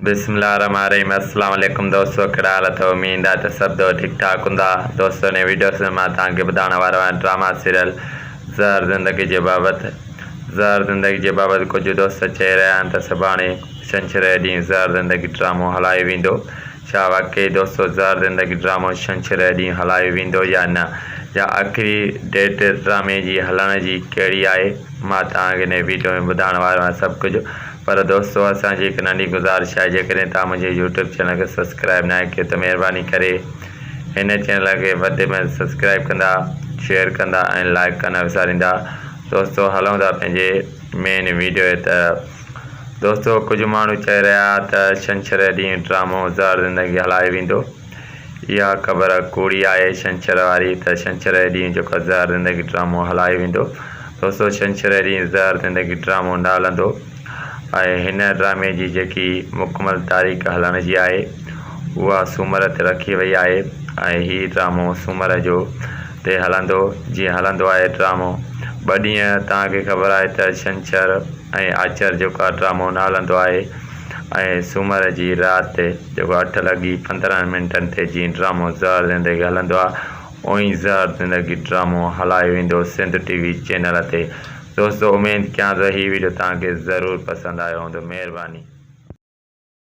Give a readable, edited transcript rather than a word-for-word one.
بسم الله الرحمن الرحيم السلام عليڪم دوستو ڪهڙا حال اٿو اميد آهي ته سڀ دوست ٺيڪ ٺاڪ هوندا دوستو هن ويڊيو ۾ مان توهان کي ٻڌائڻ وارو آهيان ڊراما سيريل زهر زندگي جي بابت زهر زندگي جي بابت ڪجهه دوست چئي رهيا آهن ته سڀاڻي ڇنڇر جي ڏينهن زهر زندگي ڊرامو هلايو ويندو ڇا واقعي دوستو زهر زندگي ڊرامو ڇنڇر جي ڏينهن هلايو ويندو يا نه يا آخري ڊيٽ ڊرامي جي هلڻ جي ڪهڙي آهي مان توهان کي هن ويڊيو ۾ ٻڌائڻ وارو آهيان سڀ ڪجهه پر دوستو اسان جي هڪ ننڍي گذارش آهي جيڪڏهن توهان منهنجي يوٽيوب چينل کي سبسڪرائب ناهي ڪيو ته مهرباني ڪري هن چينل کي وڌ ۾ وڌ سبسڪرائب ڪندا شيئر ڪندا ۽ لائڪ ڪرڻ نه وساريندا دوستو هلون ٿا پنهنجي مين ويڊيو ته دوستو ڪجهه ماڻهو چئي رهيا ته ڇنڇر ڏينهن ڊرامو زهر زندگي هلايو ويندو اها خبر ڪوڙي آهي ڇنڇر واري ته ڇنڇر جي ڏينهن جيڪو زهر زندگي ڊرامو هلايو ويندو دوستو ڇنڇر جي ڏينهن زهر زندگي ڊرامو نه هلندو ۽ هن ڊرامي جي جيڪي مڪمل تاريخ هلڻ جي آهي اها سومر تي رکي وئي آهي ۽ هي ڊرامو سومر جو تي هلندو جيئن هلندو آهي ڊرامو ٻه ڏينهن توهان کي خبر آهي ته ڇنڇر ۽ آچر جيڪو ڊرامو نه هلندو آهي ۽ سومر جي رات جيڪو اٺ لڳي 15 منٽن تي جيئن ڊرامو زهر زندگي هلندو آ اوئين زهر زندگي ڊرامو هلايو ويندو سنڌ ٽي وي چينل تي دوستو اميد ڪيان ٿو هي ويڊيو توهان کي ضرور پسند آيو هوندو مهرباني.